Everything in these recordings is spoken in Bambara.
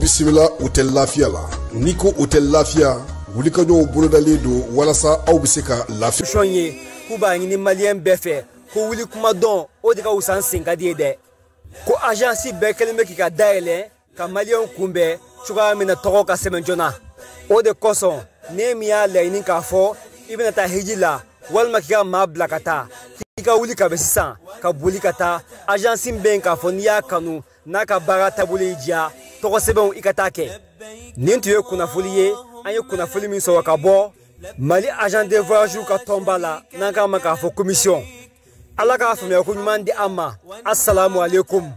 Bisimila Hôtel Lafiya la. N'i ko Hôtel Lafiya, wulikajɔw bolodalen don walasa aw bɛ se ka lafiya. Sɔn ye k'u b'a ɲini maliyɛn bɛɛ fɛ ko wuli kuma dɔn, o de ka wusa n sen ka di ye dɛ. Ko agence bɛɛ kɛlen bɛ k'i ka dayɛlɛ ka maliyɛnw kunbɛn cogoya min na tɔgɔ ka sɛbɛn joona. O de kosɔn ne min y'a laɲini k'a fɔ i bɛna taa hiji la walima k'i ka maa bila ka taa, k'i ka wuli ka bɛ sisan ka boli ka taa agence bɛ yen k'a fɔ n'i y'a kanu n'a ka baara taabolo y'i diya, tɔgɔ sɛbɛnw i ka taa kɛ. Nin tun ye kunnafoli ye, an ye kunnafoli min sɔrɔ ka bɔ Mali agent de voyage ka tɔnba la, n'an k'a ma k'a fɔ commission. Ala k'a faamuya ko ɲuman di an ma. Assalamu alaikum.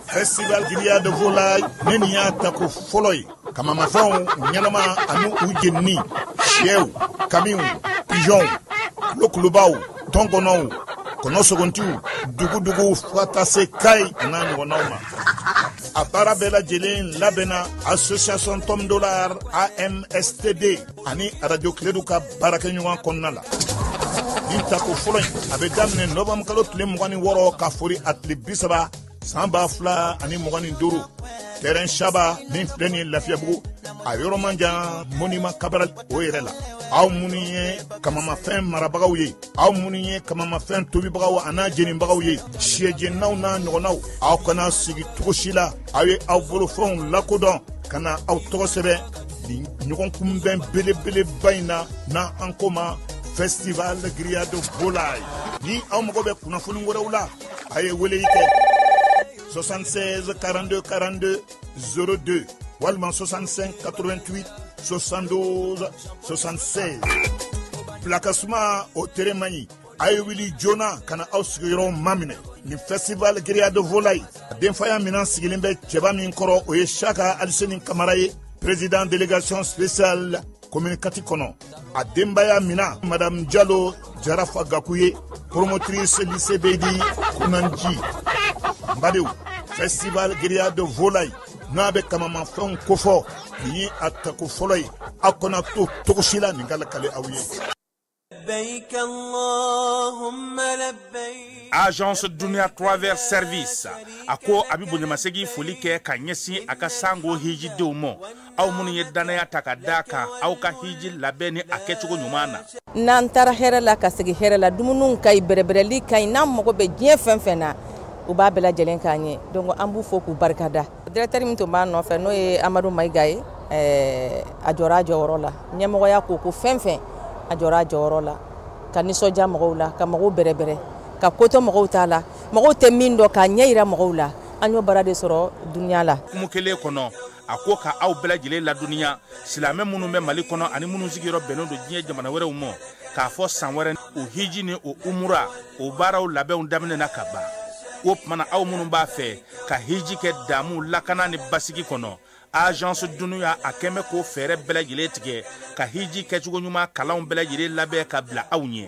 Festival Grillade de Volaille ne nin y'a tako fɔlɔ ye. Kamamafɛnw ɲɛnama ani u jenini, sɛw, kamiw, pigeonw, kulokulubaw, tɔnkɔnɔw, kɔnɔsogontiw, duguduguw, fo ka taa se kayi a n'a ɲɔgɔnnaw ma. A baara bɛɛ lajɛlen labɛnna association Tom Dollar AMSTD ani radio Kiledu ka baarakɛɲɔgɔn kɔnɔna la. Nin tako fɔlɔ in a bɛ daminɛ novembre kalo tile 26 ka fori a tile 30 san 2025, terrain Saba min filɛ nin ye Lafiyabugu, a yɔrɔ man jan monument Cabral o yɛrɛ la. Aw minnu ye kamamafɛn marabagaw ye, aw minnu ye kamamafɛn tobibagaw a n'a jenibagaw ye, sɛjeninaw n'a ɲɔgɔnnaw, aw kana sigi cogo si la, aw ye aw bolofɛnw lakodɔn ka na aw tɔgɔ sɛbɛn nin ɲɔgɔn kunbɛn belebeleba in na, n'an ko ma Festival Grillade de Volaille. Ni aw mago bɛ kunnafoni wɛrɛw la, a ye weleli kɛ 76 42 42 02 walima 65 88 72 76. Bilakasuma o tere man ɲi, a ye wuli joona ka na aw sigiyɔrɔw maminɛ. Nin Festival Grillade de Volaille denfaya minan sigilen bɛ cɛba min kɔrɔ, o ye Saka Aliseni Kamara ye, président délégation spéciale commune 4 kɔnɔ. A denbaya mina madame Jalo Jarafa Gaku ye, promotrice lycée Beydi Kunanji. N badenw, Festival Grillade de Volaille n'a bɛ kamamafɛnw kofɔ, nin ye a tako fɔlɔ ye, aw kana to cogo si la nin ka lakale aw ye. Agence Dunia Travel Service a ko a bɛ bonyamasegin foli kɛ ka ɲɛsin a ka sango hijidenw ma, aw minnu ye danaya ta ka d'a kan aw ka hiji labɛn ni a kɛcogo ɲuman na. N'an taara hɛrɛ la ka segin hɛrɛ la, dumuniw ka ɲi, bɛrɛbɛrɛli ka ɲi, n'an mago bɛ diɲɛ fɛn fɛn na, u b'a bɛɛ lajɛlen k'an ye. Donc an b'u fo k'u barikada. Directeur min tun b'an nɔfɛ n'o ye Amadu Mayiga ye, a jɔra a jɔyɔrɔ la. Ɲɛmɔgɔya ko ko fɛn fɛn, a jɔra a jɔyɔrɔ la, ka nisɔndiya mɔgɔw la, ka mɔgɔw bɛrɛbɛrɛ, ka ko to mɔgɔw t'a la, mɔgɔw tɛ min dɔn k'a ɲɛ yira mɔgɔw la. An y'o baara de sɔrɔ dunuya la. Hukumu kelen kɔnɔ, a ko ka aw bɛɛ lajɛlen ladɔnniya, silamɛ minnu bɛ Mali kɔnɔ ani minnu sigiyɔrɔ bɛnnen don diɲɛ jamana wɛrɛw ma, k'a fɔ san wɛrɛ o hiji ni o umura o baaraw labɛnw daminɛna ka ban. O tuma na aw minnu b'a fɛ ka hiji kɛ damu lakana ni basigi kɔnɔ, agence Dunuya a kɛn bɛ k'o fɛɛrɛ bɛɛ lajɛlen tigɛ ka hiji kɛcogo ɲuman kalanw bɛɛ lajɛlen labɛn ka bila aw ɲɛ.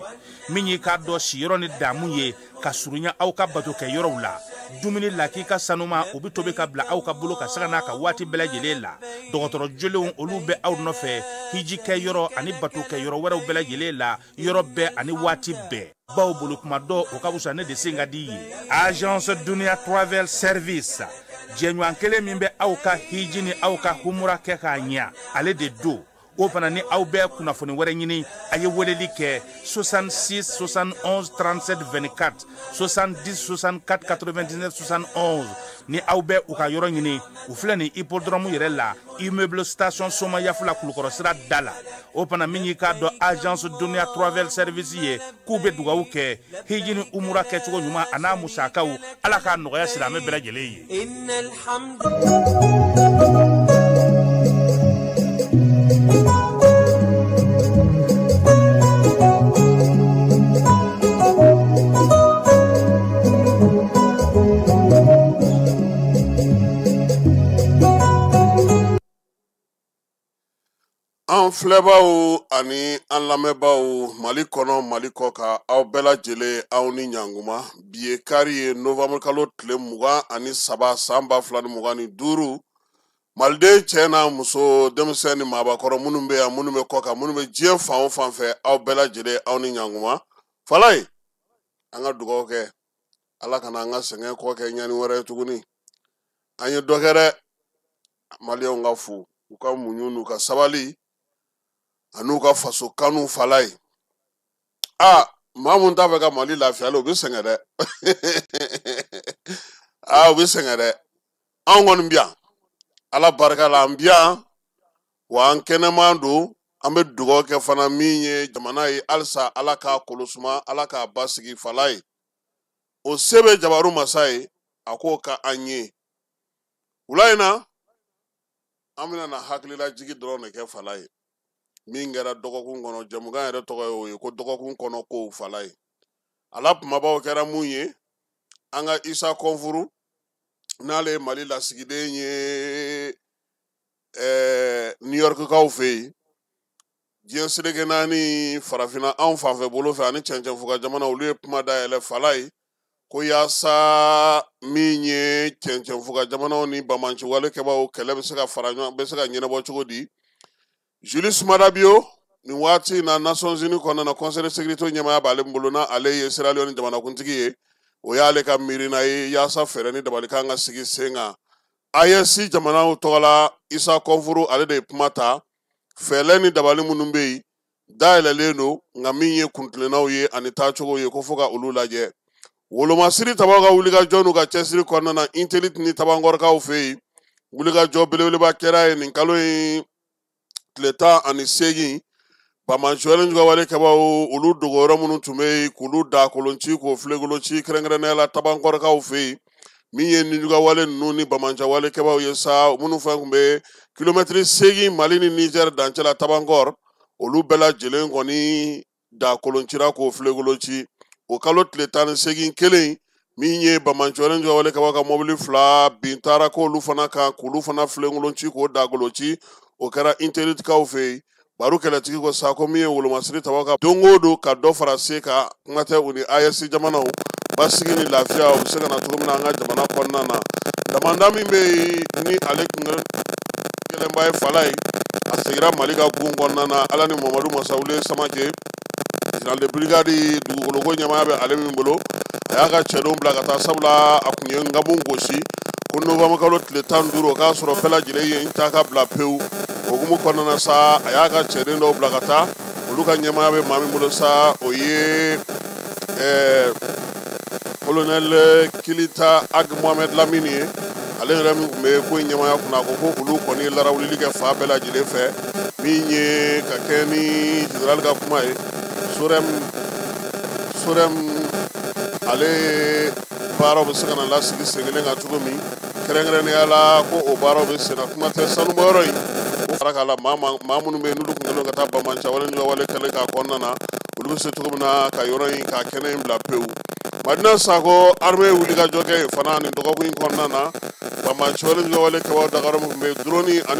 Min y'i k'a dɔn siyɔrɔ ni damu ye ka surunya aw ka bato kɛ yɔrɔw la, dumuni lakika sanuma o bɛ tobi ka bila aw ka bolo ka sanga n'a ka waati bɛɛ lajɛlen la. Dɔgɔtɔrɔ jolenw olu bɛ aw nɔfɛ hiji kɛ yɔrɔ ani bato kɛ yɔrɔ wɛrɛw bɛɛ lajɛlen la, yɔrɔ bɛɛ ani waati bɛɛ. Baw bolo kuma dɔ o ka fisa ne de sen ka di ye. Agence Dunia Travel Service, jɛɲɔgɔn kelen min bɛ aw ka hiji ni aw ka humura kɛ k'a ɲɛ, ale de don. O fana ni aw bɛ kunnafoni wɛrɛ ɲini, a ye weleli kɛ 66 71 37 24, 70 64 99 71. Ni aw bɛ u ka yɔrɔ ɲini, u filɛ nin hippodrome yɛrɛ la, immeuble station Somayafula Kulukɔrɔ sira da la. O fana min y'i k'a dɔn agence Dunia Travel Service ye, k'u bɛ dugawu kɛ hiji ni umura kɛcogo ɲuman a n'a musakaw, Ala k'a nɔgɔya silamɛ bɛɛ lajɛlen ye. An filɛbaw ani an lamɛnbaw Mali kɔnɔ, Mali kɔ kan, aw bɛɛ lajɛlen aw ni ɲankuma. Bi ye kari ye, novembre kalo tile 23 san 2025. Maliden cɛ n'a muso, denmisɛn ni maabakɔrɔ, minnu bɛ yan, minnu bɛ kɔ kan, minnu bɛ diɲɛ fan o fan fɛ, aw bɛɛ lajɛlen aw ni ɲankuma. Falaye, an ka dugawu kɛ. Ala kana an ka sɛgɛn kɔ kɛ ɲani wɛrɛ ye tuguni. An ye dɔ kɛ dɛ, maliyɛnw ka fo u ka muɲu n'u ka sabali an'u ka faso kanu fala ye. Aa, maa mun t'a fɛ ka Mali lafiyalen, u bɛ sɛgɛn dɛ. Aa, u bɛ sɛgɛn dɛ. Anw kɔni bi yan, Ala barika la, an bi yan wa an kɛnɛman don. An bɛ dugawu kɛ fana min ye jamana ye halisa, Ala k'a kolosuma, Ala k'a basigi fala ye. O se bɛ jabaru masa ye, a k'o ka an ye. Wula in na, an bɛna na hakililajigi dɔrɔn de kɛ fala ye, min kɛra dɔgɔkun kɔnɔ. Jɛmukan yɛrɛ tɔgɔ ye o ye, ko dɔgɔkun kɔnɔ kow fala ye. A la kumabaw kɛra mun ye? An ka Isa Kɔnfuru, n'ale ye Mali lasigiden ye New Yorkkaw fɛ yen, diɲɛ seleke naani, farafinna anw fanfɛ bolo fɛ ani cɛncɛnfuga jamana, olu ye kuma dayɛlɛ fala ye ko yaasa min ye cɛncɛnfuga jamanaw ni banbaanciwale kɛbaaw kɛlɛ bɛ se ka fara ɲɔgɔn, bɛ se ka ɲɛnabɔ cogo di. Julius Maada Bio, nin waati in na Nations Unies kɔnɔna na, Conseil de sécurité ɲɛmaaya b'ale bolo, na ale ye Sierra Leone jamanakuntigi ye. O y'ale ka miirina ye yaasa fɛɛrɛ ni dabali kan ka sigi sen kan. AES jamanaw tɔgɔ la, Isa Kɔnfuru, ale de ye kuma ta. Fɛɛrɛ ni dabali minnu bɛ yen dayɛlɛlen don, nka min ye kuntilennaw ye ani taacogo ye, ko fo ka olu lajɛ. Wolomasiri tabaw ka wulikajɔ n'u ka cɛsiri kɔnɔna na, Intelite ni Tabankɔrɔkaw fɛ yen, wulikajɔ belebeleba kɛra yen nin kalo in tile 18. Banbaanciwale jugawale kɛbaaw, olu dogoyɔrɔ minnu tun bɛ yen, k'olu da kolon ci, k'o filenkolon ci, kɛrɛnkɛrɛnnenya la Tabankɔrɔkaw fɛ yen. Min ye nijugawale ninnu ni banbaanciwale kɛbaaw ye sa, minnu fɛn tun bɛ kilomɛtiri 8 Mali ni Nizɛri dancɛ la Tabankɔrɔ, olu bɛɛ lajɛlen kɔni da kolon cira k'o filenkolon ci. O kalo tile 18 kelen, min ye banbaanciwale jugawale kɛbaaw ka mɔbili 2 bin taara k'olu fana kan, k'olu fana filenkolon ci, k'o da kolon ci, o kɛra Intelitikaw fɛ yen. Baro kɛlɛtigi ko sa ko min ye wolomasiri tabaw ka don o don ka dɔ fara se kan, kuma tɛ u ni AES jamanaw basigi ni lafiya u bɛ se ka na cogo min na an ka jamana kɔnɔna na. Damanda min bɛ yen ni ale tun gɛlɛnba ye fala ye, a segira Mali ka gun kɔnɔna na. Ala ni Mamadu Masawule Samake, général de brigade, dugukoloko ɲɛmaaya bɛ ale min bolo, a y'a ka cɛdenw bila ka taa, sabula a tun ye nkamu gosi ko novembre kalo tile 15, o k'a sɔrɔ bɛɛ lajɛlen ye n ta ka bila pewu. O hukumu kɔnɔna na sa, a y'a ka cɛden dɔw bila ka taa. Olu ka ɲɛmaaya bɛ maa min bolo sa, o ye colonel Kilita Ag Mohamed Lamini ye. Ale yɛrɛ min tun bɛ ko in ɲɛmaaya kunna, a ko ko olu kɔni ye larawulili kɛ fan bɛɛ lajɛlen fɛ. Min ye ka kɛ ni général ka kuma ye, Sorem ale baaraw bɛ se ka na lasigi sen kelen kan cogo min, kɛrɛnkɛrɛnnenya la ko o baaraw bɛ sen na. Kuma tɛ sanubɔyɔrɔ in, o fara k'a la, maa minnu bɛ yen n'olu tun kɛlen ka taa banbaanciwale jugawale kɛlɛ k'a kɔnɔna na, olu bɛ se cogo min na ka yɔrɔ in ka kɛnɛ in bila pewu. Madina Sako, armée wulikajɔ kɛ yen fana nin dɔgɔkun in kɔnɔna na. Banbaanciwale jugawale kɛbaaw dagayɔrɔ min tun bɛ yen, drone ani